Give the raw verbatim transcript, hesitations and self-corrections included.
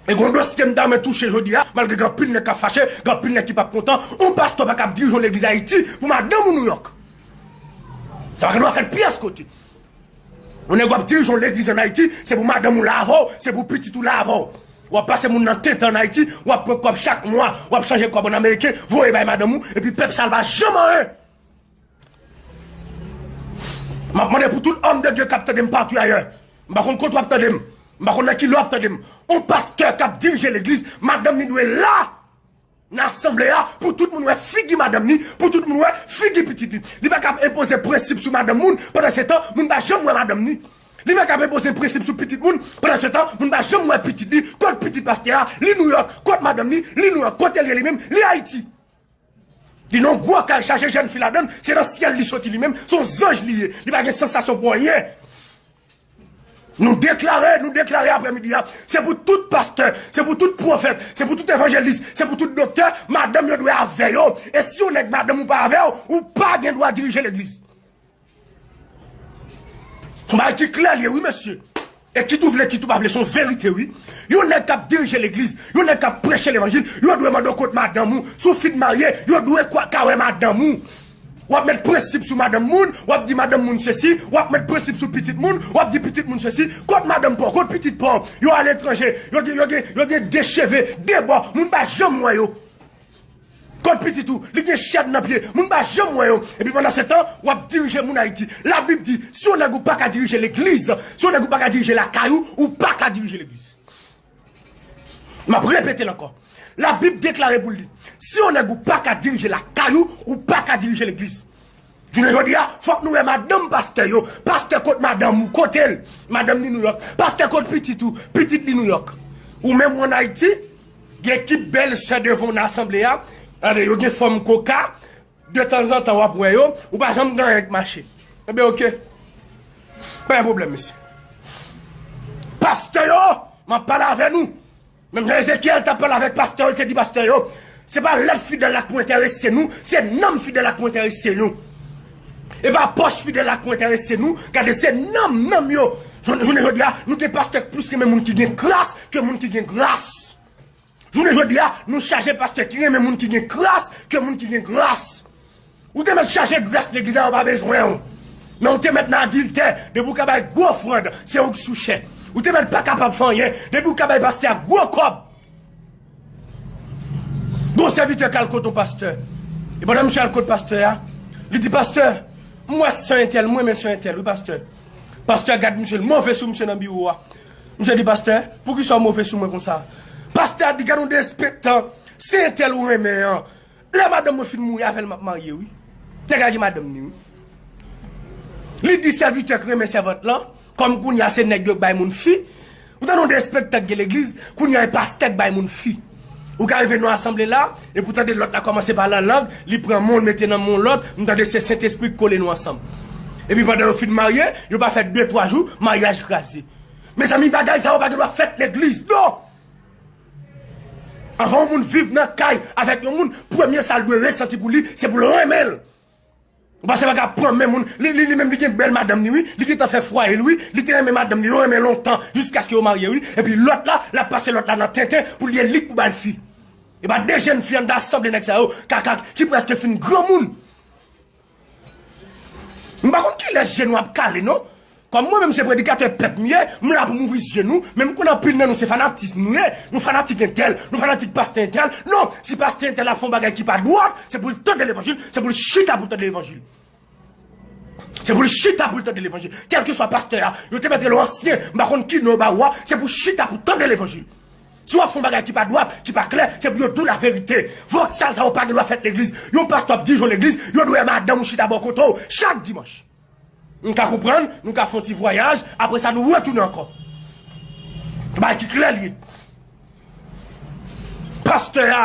E gon dosye m ta renmen touche jodi a, malgre gen anpil nèg k ap fache, gen anpil nèg ki p ap kontan, yon pastè pa kab dirije yon legliz Ayiti pou madanm ou Nouyòk. Sa pa gen dwa fèt pyès kote. Yon nèg w ap dirije yon legliz ann Ayiti, se pou madanm ou la avè w, se pou pitit ou la avè w. W ap pase moun nan tenten ann Ayiti, w ap pran kòb chak mwa, w ap chanje kòb ann ameriken, voye bay madanm ou, epi pèp sa l pa janm anyen. M ap mande pou tout homme de Dieu k ap tande m patou ayè. M pa konn kote w ap tande m. M pa konn nan ki lè w ap tande m. On pastè k ap dirije legliz, madanm ni dwe la nan asanble a pou tout moun wè figi madanm ni, pou tout moun wè figi pitit li. Li pa kab enpoze prensip sou madanm moun, pandan se tan, moun pa janm wè madanm ni. Li pa kab enpoze prensip sou pitit moun, pandan se tan, moun pa janm wè pitit li. Kot pitit pastè a? Li Nouyòk. Kot madanm ni? Li Nouyòk. Kote l ye li menm? Li Ayiti. Li nan gwo kay chaje jèn fi ladann, se nan syèl li soti li menm, se yon zanj li ye. Li pa gen sansasyon pou anyen. Nou deklare, nou deklare aprèmidi a, se pou tout pastè, se pou tout pwofèt, se pou tout evanjelis, se pou tout doktè, madanm yo dwe avè yo. E si yon nèg madanm ou pa avè w, ou pa gen dwa dirije legliz. Se yon bagay ki klè l ye, wi, mesye. E kit ou vle, kit ou pa vle, se yon verite, wi. Yon nèg k ap dirije legliz, yon nèg k ap preche levanjil, yo dwe mande w kot madanm ou. Si w fin marye, yo dwe kwa- ka wè madanm ou. W ap met prensip sou madanm moun, w ap di madanm moun sesi, w ap met prensip sou pitit moun, w ap di pitit moun sesi. Kot madanm pa w, kot pitit pa w? Yo aletranje, yo gen, yo gen, yo gen de cheve, de bò, moun pa janm wè yo. Kot pitit ou? Li gen chèn nan pye. Moun pa janm wè yo. Epi pandan se tan, w ap dirije moun Ayiti. Labib di, si yon nèg ou pa ka dirije legliz, si yon nèg ou pa ka dirije lakay ou, ou pa ka dirije legliz. M ap repete l ankò. Labib deklare pou l di, si yon nèg ou pa ka dirije lakay ou, ou pa ka dirije legliz. Jounen jodi a, fòk nou wè madanm pastè yo. Pastè kot madanm ou, kote l? Madanm li Nouyòk. Pastè kot pitit ou? Pitit li Nouyòk. Ou menm ou ann Ayiti, gen ekip bèl sè devan w nan asanble a. Gade, yo gen fòm koka. De tanzantan w ap wè yo. Ou pa janm gen anyen k mache. Ebyen, oke. Pa gen pwoblèm, mesye. Pastè yo, m ap pale avè nou. Menm jan Ezekyèl t ap pale avèk pastè yo, li te di pastè yo, se pa lèt fidèl la k pou enterese nou, se nanm fidèl la k pou enterese nou. E pa pòch fidèl la k pou enterese nou, gade se nanm, nanm yo. Jounen, jounen jodi a, nou gen pastè k plis renmen moun ki gen kras ke moun ki gen gras. Jounen jodi a, nou chaje pastè ki renmen moun ki gen kras ke moun ki gen gras. Ou te mèt chaje gras legliz la, yo pa bezwen w. Men ou te mèt nan adiltè, depi ou ka bay gwo ofrann, se ou k sou chè. Ou te mèt pa kapab fè anyen, depi ou ka bay pastè a gwo kòb. Gon sèvitè k al kote yon pastè. E pandan misye al kote pastè a, li di, pastè, m wè sè entèl, m renmen sè entèl, wi, pastè. Pastè a gad misye, l move sou misye nan biwo a. Misye di, pastè, poukisa w move sou mwen konsa? Pastè a di, gad yon derespektan, sè entèl ou renmen an. Lè madanm mwen fin mouri, avè l m ap marye, wi. Nèg la gen madanm ni, wi. Li di sèvitè k renmen sèvant lan, kòm kounye a se nèg yo k bay moun fi. Ou tande yon derespektan k gen legliz, kounye a e pastè k bay moun fi. Ou ka rive nan asanble la, epi w tande lòt la kòmanse pale an lang, li pran men w, l mete nan men yon lòt, m tande se Sentespri k kole nou ansanm. Epi pandan yo fin marye, yo pa fè de twa jou, maryaj kraze. Mezanmi, bagay sa yo pa gen dwa fèt legliz, non! Anvan yon moun viv nan kay avèk yon moun, premye sa l dwe resanti pou li, se pou l renmen l. Ou panse pa ka pran men moun, li, li, li menm li gen bèl madanm ni, wi, li gentan fè fwaye l, wi, li te renmen madanm ni, yo renmen lontan, jiskaske yo marye, wi, epi lòt la, l ap pase lòt la nan tenten pou li e li k pou ba l fi. E pa de jèn fi anndan asanble nèg sa yo, kaka, ki prèske fin granmoun. M pa konn kilè je nou ap kale, non. Kòm mwen menm se predikatè pèp m ye, m la pou m ouvri zye nou, men m konnen anpil nan nou se fanatik nou ye, nou fanatik entèl, nou fanatik pastè entèl. Non, si pastè entèl ap fè yon bagay ki pa dwat, se pou l tande levanjil, se pou l chita pou l tande levanjil. Se pou l chita pou l tande levanjil. Kèlkeswa pastè a, yo te mèt rele w ansyen, m pa konn ki non yo ba ou a, se pou chita pou tande levanjil. Si w ap fè yon bagay ki pa dwat, ki pa klè, se pou yo di w laverite. Vòksal sa yo pa gen dwa fèt legliz. Yon pastè ap dirije yon legliz, yo dwe wè madanm ou chita bò kote w chak dimanch. Nou ka konprann, nou ka fè yon ti vwayaj, apre sa nou retounen ankò. Bagay ki klè l ye. Pastè a,